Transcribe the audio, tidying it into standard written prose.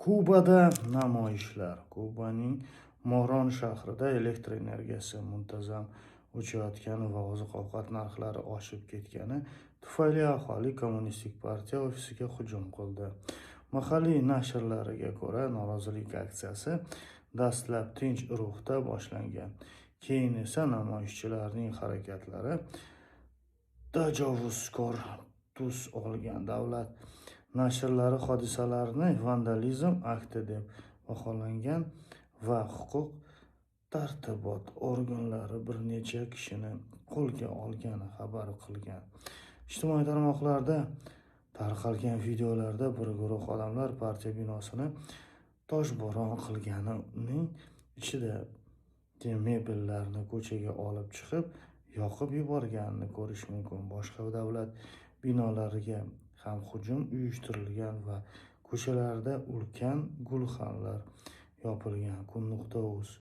Kubada namoyishlar. Kubaning Moron shahrida elektr energiyasi muntazam o'chayotgani va oziq-ovqat narxlari oshib ketgani tufayli aholi Kommunistik partiya ofisiga hujum qildi. Mahalliy nashrlariga ko'ra, norozilik aksiyasi dastlab tinch ruhda boshlangan. Keyin esa namoyishchilarning harakatlari tajovuzkor tus olgan. Davlat nashrlari hodisalarni vandalizm akti deb baholangan va huquq tartibot organlari bir necha kishini qo'lga olgani xabar qilgan. Ijtimoiy tarmoqlarda tarqalgan videolarda bir guruh odamlar partiya binosini toshbo'ron qilganining ichida mebellarni ko'chaga olib chiqib, yoqib yuborganini ko'rish mumkin. Boshqa davlat binolariga ham hujum uyushtirilgan va ko'chalarda ulkan gulxanlar yopilgan. Kun.uz.